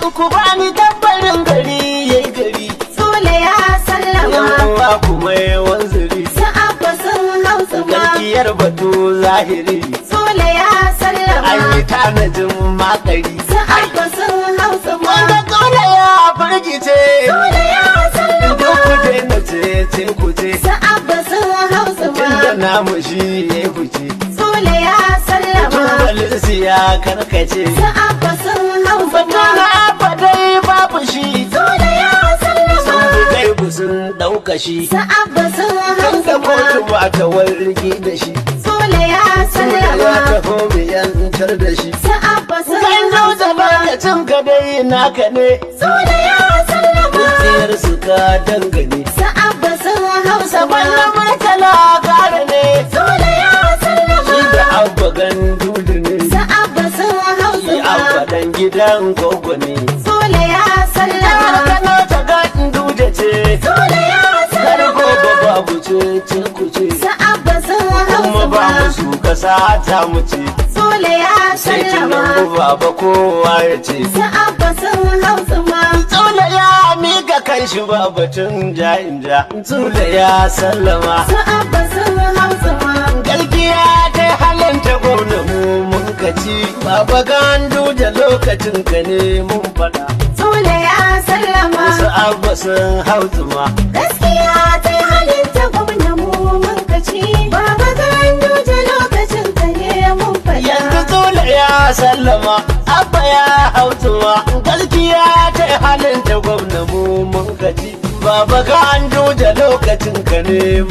Ku bani tabbarin gari yayi gari. Sule ya sallama. Yan uwa kuma wanzuri. Su Abba sun hau tsuma. Gaskiyar batu zahiri. Sule ya sallama. An yi tanajin makari. Su Abba sun hau tsuma. Wanda kauna ya firgice. Sule ya sallama. Duk ku daina ce ku ce. Su Abba sun hau tsuma. Tunda namu shi ya fice. Sule ya sallama. Tubalin su ya karkace. Su Abba sun hau Batu tsuma. na Abba dai babu shi. Sule ya Sun sallama. bi gaibu sun ɗauka shi. Su Abba sun hau Tun da tsuma. kotu ba ta wargi da shi. Sule ya Sule ya sallama. taho mu yantar da shi. Su Abba sun Kan hau dauda tsuma. lokacin ka dai naka ne. Sule ya sallama. Tsiyar su ka dangane. Su Abba sun hau Saban na tsuma. Murtala gara ne. Sule ya sallama. Shi da Abba Gandudu ne. Su Abba sun hau Shi Abba tsuma. dan gidan gogo ne. Sule ya Jihar sallama. Kano ta Ganduje ce. Sule ya Kar sallama. gobe babu ce ce ku ce. Su Abba sun hau Kuma ba tsuma. mu su kasa ta mu ce. Sule ya Sai sallama. Tinubu baba kowa ya ce. Su Abba sun hau tsuma. Tsula ya mika kan shi ba batun ja in ja. Tsula ya sallama. Su Abba sun hau tsuma. Gaskiya ta halin ta gwamna mu mun kaci. Baba Gandu da lokacin ka ne mun faɗa. Sule ya sallama. Wasu Abba sun hau tsuma. Gaskiya ta halin ta gwamna mu mun kaci. Baba Ganduje lokacin ka ne mun faɗa. Yanzu Tsula ya sallama. Abba ya hau tsuma. Gaskiya ta halin ta gwamna mu mun kaci. Baba Gandu da lokacin ka ne mun